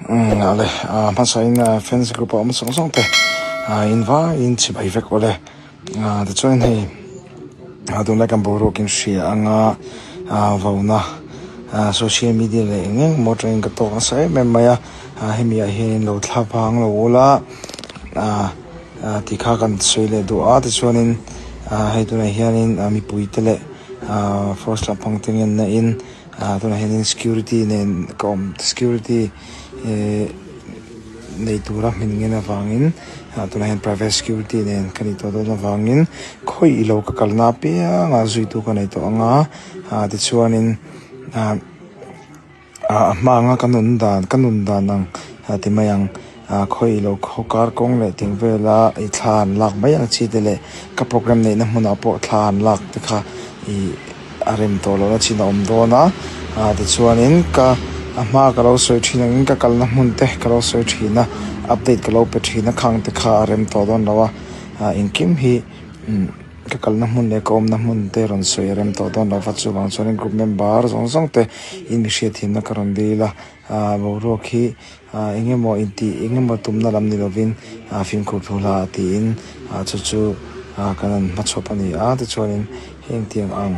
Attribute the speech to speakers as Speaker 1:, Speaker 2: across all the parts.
Speaker 1: Umm ale ah hmasa in fans group a awm zawng zawng te ah in vaiin chibai vek awle ah tichuan hei ah tunlai kan boruak in hria anga ah vauna ah social media leh eng eng emaw atangin ka tawk nasa em em mai a ah hemi ah hian lo thla vang lo ula ah ah ti kha kan sawi leh duh a tichuanin ah hei tunah hianin ah mipui te leh ah force lampang te ngenna in. Ah tunah hianin security nen ka awm security eh nei tura hmin ngen avangin ah tunah hian private security nen ka nih tawh dawn avangin khawi ilo ka kalna apiangah zuitu ka nei tawh ang a ah tichuanin ah a hma anga ka nun dan ka nun dan ang ah ti mai ang. Ah khawi lo khaw kar kawng leh ting vela ih thla an lak mai ang chi te leh ka program neihna hmunah pawh thla an lak te kha ih a rem tawh lohna chin a awm dawn a ah tichuanin ka a hma ka lo sawi thin angin ka kalna hmun te ka lo sawi thin a update ka lo pe thin a khang te kha a rem tawh dawn lo a ah engkim hi umm ka kalna hmun leh ka awmna hmun te rawn sawi a rem tawh dawn lo va chuvang chuanin group member zawng zawng te in mi hriatthiamna ka rawn dil a. Ah boruak hi ah eng emaw intih eng emaw tumna lam ni lovin ah fimkhur thu hla tiin ah chu chu ah kan han hmachhawp a ni a tichuanin heng tiang ang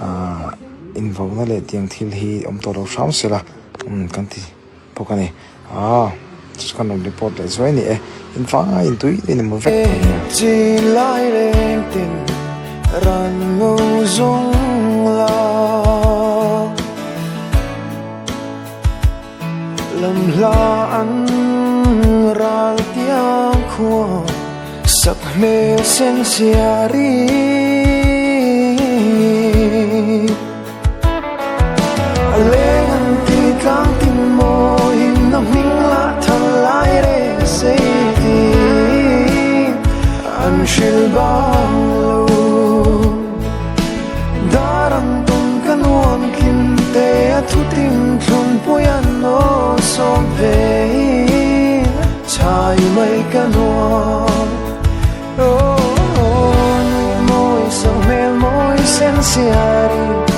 Speaker 1: ah invauna leh tiang thil hi awm tawh lo hram se la umm kan ti bawk a ni ah chu chu kan rawn report leh zuai a ni e in fai in tui in emaw vek thei nia.
Speaker 2: Chin lai reng tin ran ngo zawng la. Lam hla an ral tiang khua sak hmel sen siari. A leng an ti tlang tin mawi himna hming lah thal lai reng sei ti an hril bang lo. Dar ang tum ka nuam kim te a thu tim thlun pui an aw sawm phei chhai mai ka nuam Oh nui mawi sak hmel mawi sen siarin.